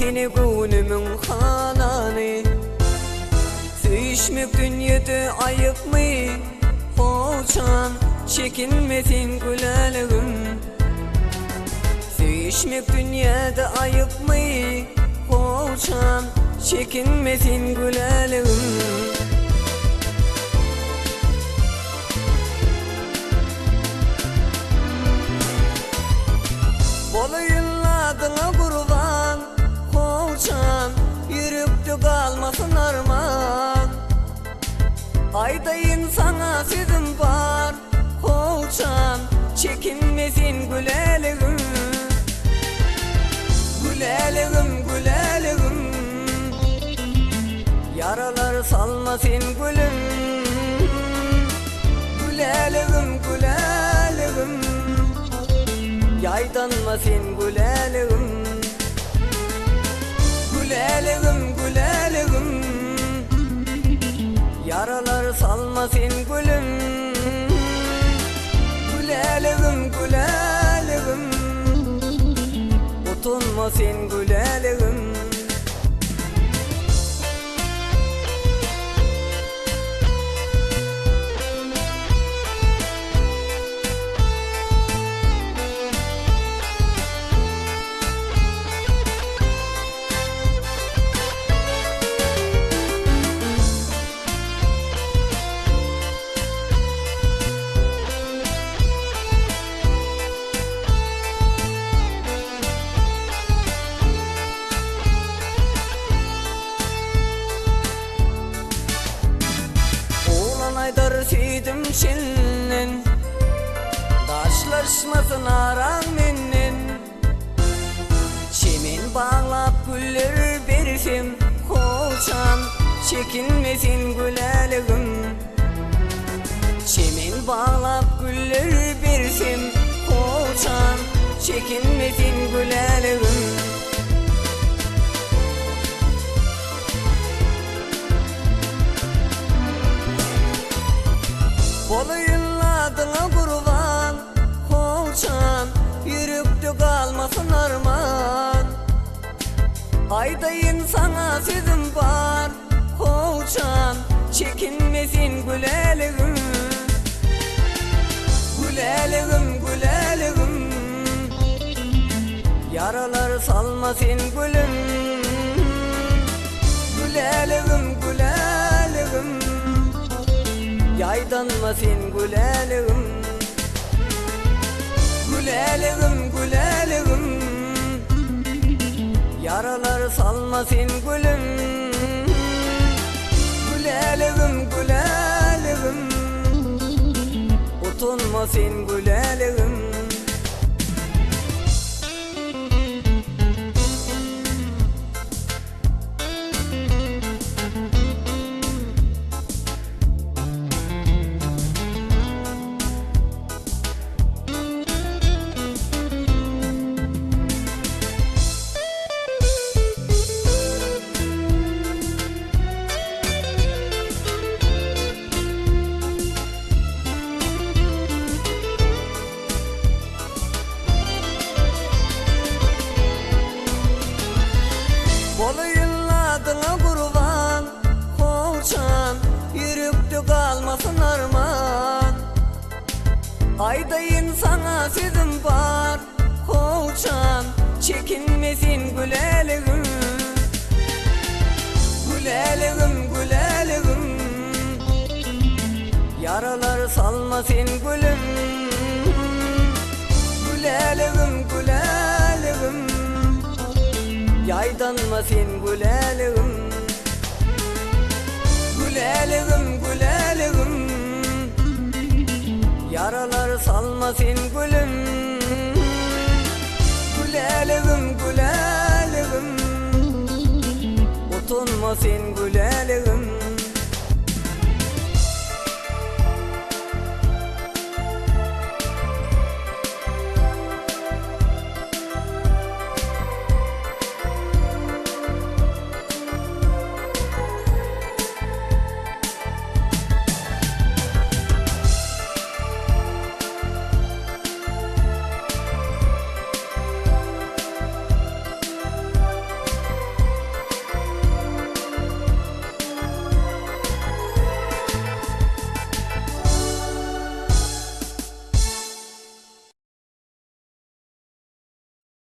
seni göwnümiň halany. Söýüşmek dünýede aýypmy, Howçan, çekinme sen güläligim. Söýüşmek dünýede aýypmy, Howçan, çekinme sen güläligim. Bolaýyn adyňa gurban, Howçan, ýürekde galmasyn arman. Aýdaýyn saňa sözüm bar, Howçan, çekinme sen güläligim. Güläligim, güläligim. Ýaralar salma sen gülüm. Güläligim, güläligim. Ýaýdanma sen güläligim. Güläligim, güläligim. Ýaralar salma sen gülüm. Güläligim, güläligim. Utanma sen güläligim. Oglan aýdar süýdüm çinden, Daşlaşmasyn araň menden. Çemen baglap güller bersem, Hoşam, çekinme sen güläligim. Çemen baglap güller bersem, Hoşam, çekinme sen güläligim. Bolaýyn adyňa gurban, Howçan, ýürekde galmasyn arman. Aýdaýyn saňa sözüm bar, Howçan, çekinme sen güläligim. Güläligim, güläligim. Ýaralar salma sen gülüm. Güläligim, güläligim. Ýaýdanma sen güläligim. Güläligim, güläligim. Ýaralar salma sen gülüm. Güläligim, güläligim. Utanma sen güläligim. Bolaýyn adyňa gurban, Howçan, ýürekde galmasyn arman. Aýdaýyn saňa sözüm bar, Howçan, çekinme sen güläligim. Güläligim, güläligim. Ýaralar salma sen gülüm. Güläligim, güläligim. Ýaýdanma sen güläligim. Güläligim, güläligim. Ýaralar salma sen gülüm. Güläligim, güläligim. Utanma sen gülüm.